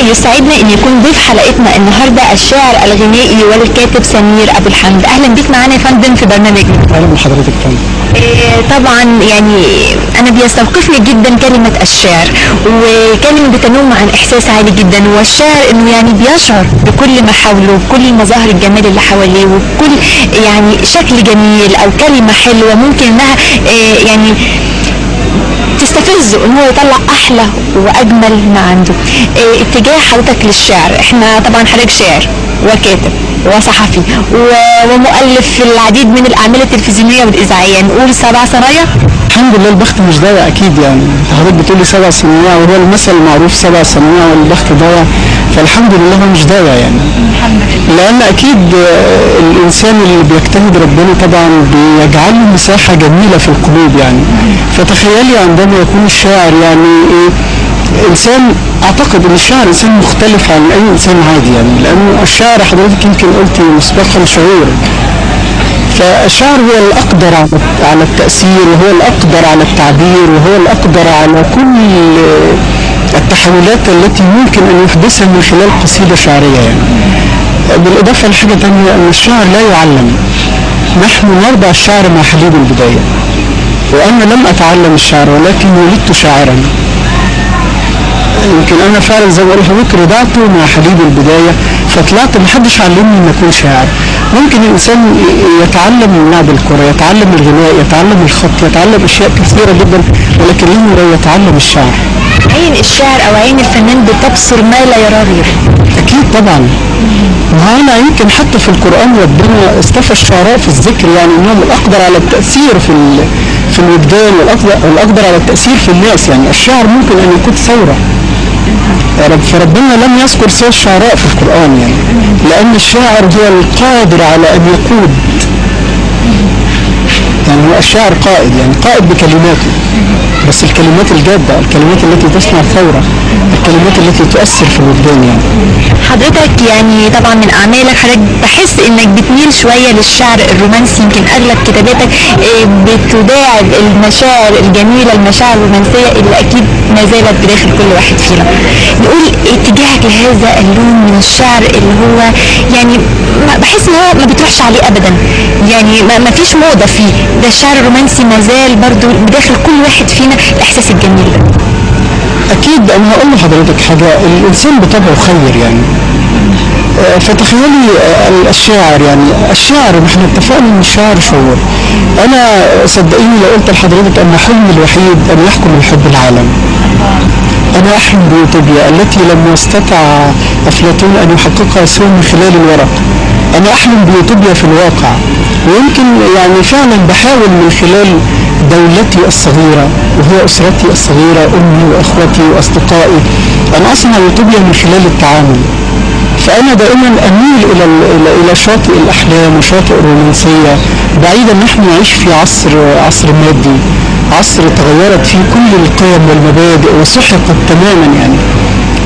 ويسعدنا ان يكون ضيف حلقتنا النهارده الشاعر الغنائي والكاتب سمير ابو الحمد. اهلا بيك معانا يا فندم في برنامجنا. اهلا بحضرتك يا فندم. طبعا يعني انا بيستوقفني جدا كلمة الشعر، وكلمه بتنم عن احساس عالي جدا، والشاعر انه يعني بيشعر بكل ما حوله وبكل مظاهر الجمال اللي حواليه وبكل يعني شكل جميل او كلمة حلوة ممكن انها يعني تستفزه ان هو يطلع احلى واجمل ما عنده. اتجاه حضرتك للشعر، احنا طبعا حضرتك شاعر وكاتب وصحفي ومؤلف في العديد من الاعمال التلفزيونية والاذاعيه، نقول 7 صنايع. الحمد لله البخت مش ضايع اكيد، يعني حضرتك بتقولي 7 صنايع وهو المثل المعروف 7 صنايع والبخت ضايع، فالحمد لله هو مش ضايع يعني. الحمد لله. لان اكيد الانسان اللي بيجتهد ربنا طبعا بيجعل له مساحة جميلة في القلوب يعني. فتخيلي عندما يكون الشاعر يعني ايه انسان، اعتقد ان الشاعر انسان مختلف عن اي انسان عادي يعني، لانه الشاعر حضرتك يمكن قلتي مسبقا شعور، فالشعر هو الأقدر على التأثير، وهو الأقدر على التعبير، وهو الأقدر على كل التحولات التي ممكن أن يحدثها من خلال قصيدة شعرية يعني. بالإضافة لحاجة تانية، أن الشعر لا يعلم، نحن نرضع الشعر مع حليب البداية، وأنا لم أتعلم الشعر ولكن ولدت شاعرا. يمكن أنا فعلا زي ما بقول لحضرتك رضعته مع حليب البداية، فطلعت محدش علمني إن أكون شاعر. ممكن الإنسان يتعلم لعب الكرة، يتعلم الغناء، يتعلم الخط، يتعلم أشياء كثيرة جدا، ولكنه لا يتعلم الشعر. عين الشاعر أو عين الفنان بتبصر ما لا يراه غيره. أكيد طبعا. معانا يمكن حتى في القرآن ربنا اصطفى الشعراء في الذكر، يعني إنهم الأقدر على التأثير في الوجدان، والأقدر على التأثير في الناس يعني. الشعر ممكن أن يكون ثورة، فربنا لم يذكر سوى الشعراء في القرآن يعني، لأن الشاعر هو القادر على أن يقود يعني، هو الشاعر قائد يعني، قائد بكلماته، بس الكلمات الجادة، الكلمات التي تصنع ثورة، الكلمات التي تؤثر في الوجدان يعني. حضرتك يعني طبعا من أعمالك حضرتك بحس إنك بتميل شوية للشعر الرومانسي، يمكن أغلب كتاباتك بتداعب المشاعر الجميلة، المشاعر الرومانسية اللي أكيد ما زالت بداخل كل واحد فينا. نقول اتجاهك لهذا اللون من الشعر اللي هو يعني بحس إن هو ما بتروحش عليه أبدا، يعني ما فيش موضة فيه، ده الشعر الرومانسي ما زال برضو بداخل كل واحد فينا الإحساس الجميل ده. أكيد. أنا هقول لحضرتك حاجة، الإنسان بطبعه خير يعني. فتخيلي الشاعر يعني، الشاعر نحن اتفقنا ان الشاعر شعور. انا صدقيني لو قلت لحضرتك ان حلمي الوحيد ان يحكم الحب العالم. انا احلم بيوتوبيا التي لم يستطع افلاطون ان يحققها سوى من خلال الورق. انا احلم بيوتوبيا في الواقع، ويمكن يعني فعلا بحاول من خلال دولتي الصغيرة وهي أسرتي الصغيرة، أمي وأخوتي وأصدقائي، أن أصنع يوتوبيا من خلال التعامل. فأنا دائما أميل إلى شاطئ الأحلام وشاطئ الرومانسية، بعيدا نحن نعيش في عصر مادي، عصر تغيرت فيه كل القيم والمبادئ وسحقت تماما يعني.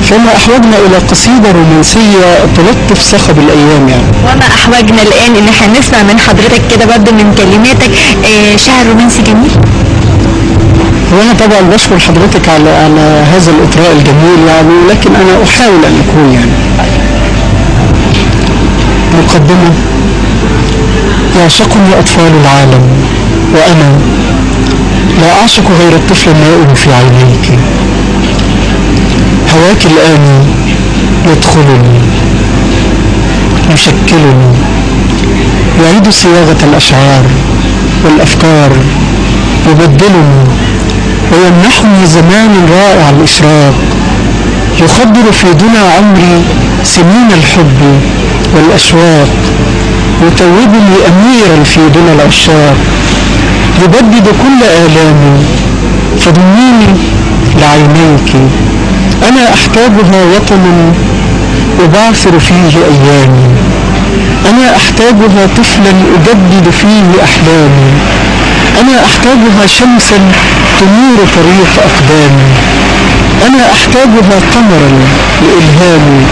فما أحوجنا إلى قصيدة رومانسية تلطف صخب الأيام يعني. وما أحوجنا الآن إن احنا نسمع من حضرتك كده برضه من كلماتك شعر رومانسي جميل. وأنا طبعا بشكر حضرتك على هذا الإطراء الجميل يعني، ولكن أنا أحاول أن أكون يعني. مقدمة: يعشقني أطفال العالم وأنا لا أعشق غير الطفل النائم في عينيك. هواك الآن يدخلني، يشكلني، يعيد صياغة الأشعار والأفكار، يبدلني ويمنحني زمان رائع الإشراق، يخدر في دنا عمري سنين الحب والأشواق، يتوبني أميرا في دنا العشاق، يبدد كل آلامي، فضميني لعينيك. أنا أحتاجها وطنا أبعثر فيه أيامي، أنا أحتاجها طفلا أجدد فيه أحلامي، أنا أحتاجها شمسا تنير طريق أقدامي، أنا أحتاجها قمرا لإلهامي،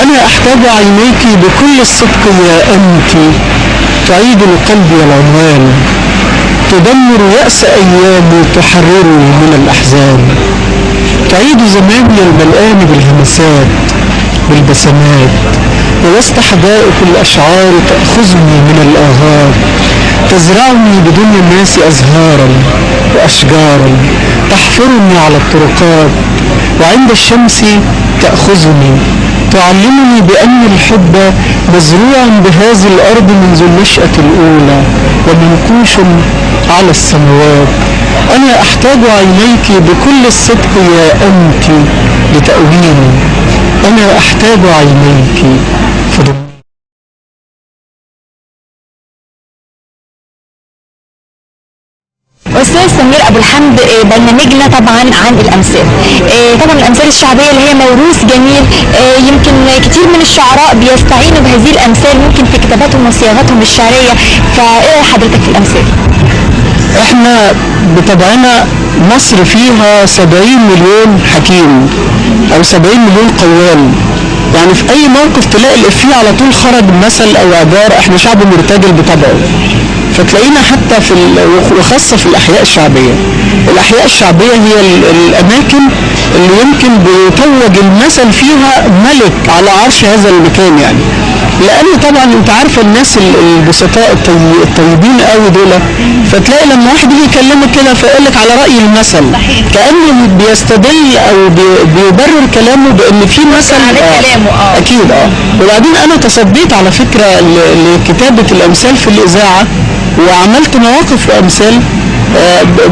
أنا أحتاج عينيك بكل الصدق يا أنت، تعيد لقلبي العنوان، تدمر يأس أيامي، تحررني من الأحزان، تعيد زماني الملآن بالهمسات، بالبسمات، ووسط حدائق الأشعار تأخذني من الآهات، تزرعني بدون الناس أزهارا وأشجارا، تحفرني على الطرقات، وعند الشمس تأخذني، تعلمني بأن الحب مزروع بهذه الأرض منذ النشأة الأولى ومنقوش على السماوات. أنا أحتاج عينيك بكل الصدق يا أنت لتأويني، أنا أحتاج عينيك فضل. أستاذ سمير أبو الحمد، برنامجنا طبعا عن الأمثال، طبعا الأمثال الشعبية اللي هي موروث جميل، يمكن كتير من الشعراء بيستعينوا بهذه الأمثال ممكن في كتاباتهم وصياغتهم الشعرية، فإيه حضرتك في الأمثال؟ احنا بطبعنا مصر فيها 70 مليون حكيم أو 70 مليون قوال، يعني في أي موقف تلاقي الإفيه على طول خرج مثل أو عبارة. احنا شعب مرتجل بطبعه، فتلاقينا حتى في وخاصة في الأحياء الشعبية. الأحياء الشعبية هي الأماكن اللي يمكن بيتوج المثل فيها ملك على عرش هذا المكان، يعني لأن طبعا أنت عارفة الناس البسطاء الطيبين قوي دول، فتلاقي لما واحد يجي يكلمك كده فيقول لك على رأي المثل، كأنه بيستدل أو بيبرر كلامه بأن في مثل على كلامه. أكيد. وبعدين أنا تصديت على فكرة لكتابة الأمثال في الإذاعة، وعملت مواقف وأمثال،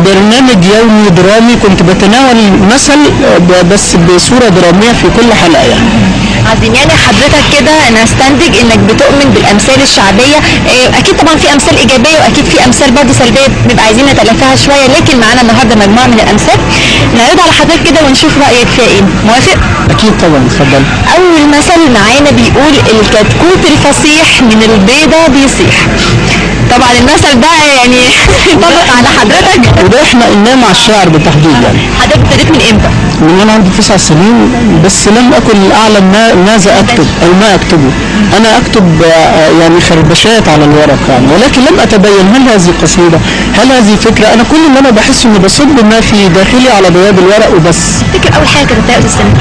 برنامج يومي درامي كنت بتناول مثل بس بصورة درامية في كل حلقة. يعني عظيم. يعني حضرتك كده انا استنتج انك بتؤمن بالامثال الشعبية، اكيد طبعا في امثال ايجابية واكيد في امثال برضه سلبية بنبقى عايزين نتلافاها شوية، لكن معانا النهارده مجموعة من الامثال نعرضها على حضرتك كده ونشوف رايك فيها ايه. موافق؟ اكيد طبعا، اتفضل. اول مثل معانا بيقول الكتكوت الفصيح من البيضة بيصيح. طبعا المثل ده يعني ينطبق على حضرتك، وده احنا قلناه مع الشاعر بالتحديد. يعني حضرتك ابتديت من امتى؟ من وانا عندي 9 سنين، بس لم اكن اعلم ماذا اكتب او ما اكتبه. انا اكتب يعني خربشات على الورق يعني، ولكن لم اتبين هل هذه قصيدة، هل هذه فكرة. انا كل اللي انا بحسه اني بصب ما في داخلي على بياض الورق وبس. تفتكر اول حاجة كتبتها يا استاذ سمير؟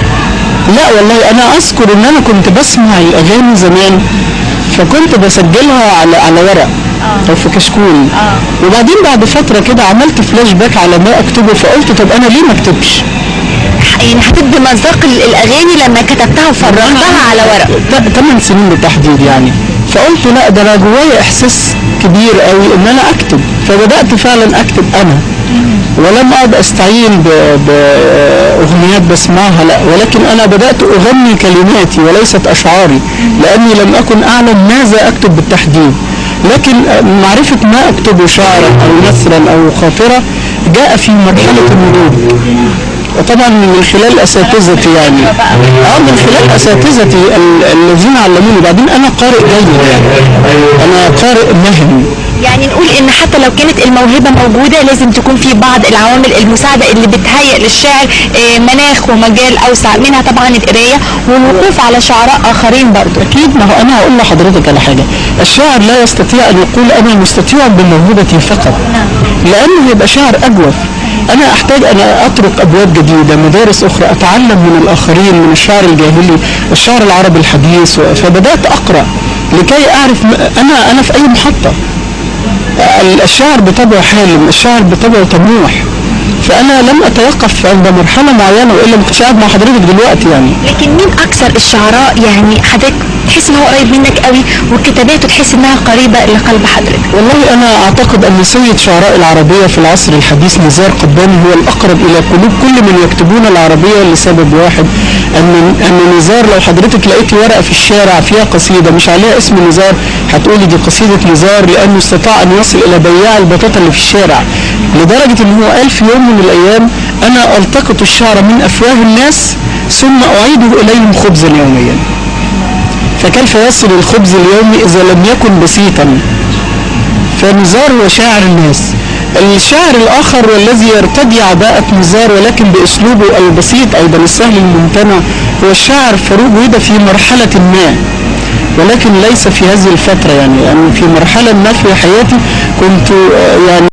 لا والله، انا اذكر ان انا كنت بسمع الاغاني زمان، فكنت بسجلها على ورق او في كشكول. وبعدين بعد فترة كده عملت فلاش باك على ما اكتبه، فقلت طب انا ليه ما اكتبش؟ يعني حسيت بمذاق الاغاني لما كتبتها وفرغتها على ورق. 8 سنين بالتحديد يعني. فقلت لا، ده انا جوايا احساس كبير قوي ان انا اكتب، فبدات فعلا اكتب انا، ولم اقعد استعين باغنيات بسمعها، لا، ولكن انا بدات اغني كلماتي وليست اشعاري، لاني لم اكن اعلم ماذا اكتب بالتحديد. لكن معرفة ما اكتبه شعرا او نثرا او خاطره جاء في مرحلة النضوج، وطبعا من خلال اساتذتي يعني. من خلال اساتذتي الذين علموني. بعدين انا قارئ جيد يعني، انا قارئ مهني. يعني نقول ان حتى لو كانت الموهبة موجودة لازم تكون في بعض العوامل المساعدة اللي بتهيئ للشاعر مناخ ومجال اوسع، منها طبعا القراية والوقوف على شعراء اخرين برضو. اكيد. ما هو انا هقول لحضرتك على حاجة، الشاعر لا يستطيع ان يقول انا مستطيع بموهبتي فقط، لانه يبقى شاعر اجوف. انا احتاج ان اطرق ابواب جديدة، مدارس اخرى، اتعلم من الاخرين، من الشعر الجاهلي، الشعر العربي الحديث. فبدات اقرا لكي اعرف انا في اي محطة. الشاعر بطبعه حالم، الشاعر بطبعه طموح، فانا لم اتوقف عند مرحلة معينة، والا ما كنتش قاعد مع حضرتك دلوقتي يعني. لكن مين اكثر الشعراء يعني حضرتك تحس ان هو قريب منك قوي وكتاباته تحس انها قريبه لقلب حضرتك؟ والله انا اعتقد ان سيد شعراء العربية في العصر الحديث نزار قباني هو الاقرب الى قلوب كل من يكتبون العربية، لسبب واحد، ان نزار لو حضرتك لقيتي ورقة في الشارع فيها قصيدة مش عليها اسم نزار هتقولي دي قصيدة نزار، لانه استطاع ان يصل الى بياع البطاطا اللي في الشارع، لدرجة ان هو قال في يوم من الايام انا التقط الشعر من افواه الناس ثم اعيده اليهم خبزا يوميا. فكيف يصل الخبز اليومي إذا لم يكن بسيطا؟ فنزار هو شاعر الناس. الشاعر الآخر والذي يرتدي عباءة نزار ولكن بأسلوبه البسيط أيضا السهل الممتنع هو الشاعر فاروق ويدا في مرحلة ما، ولكن ليس في هذه الفترة يعني في مرحلة ما في حياتي كنت يعني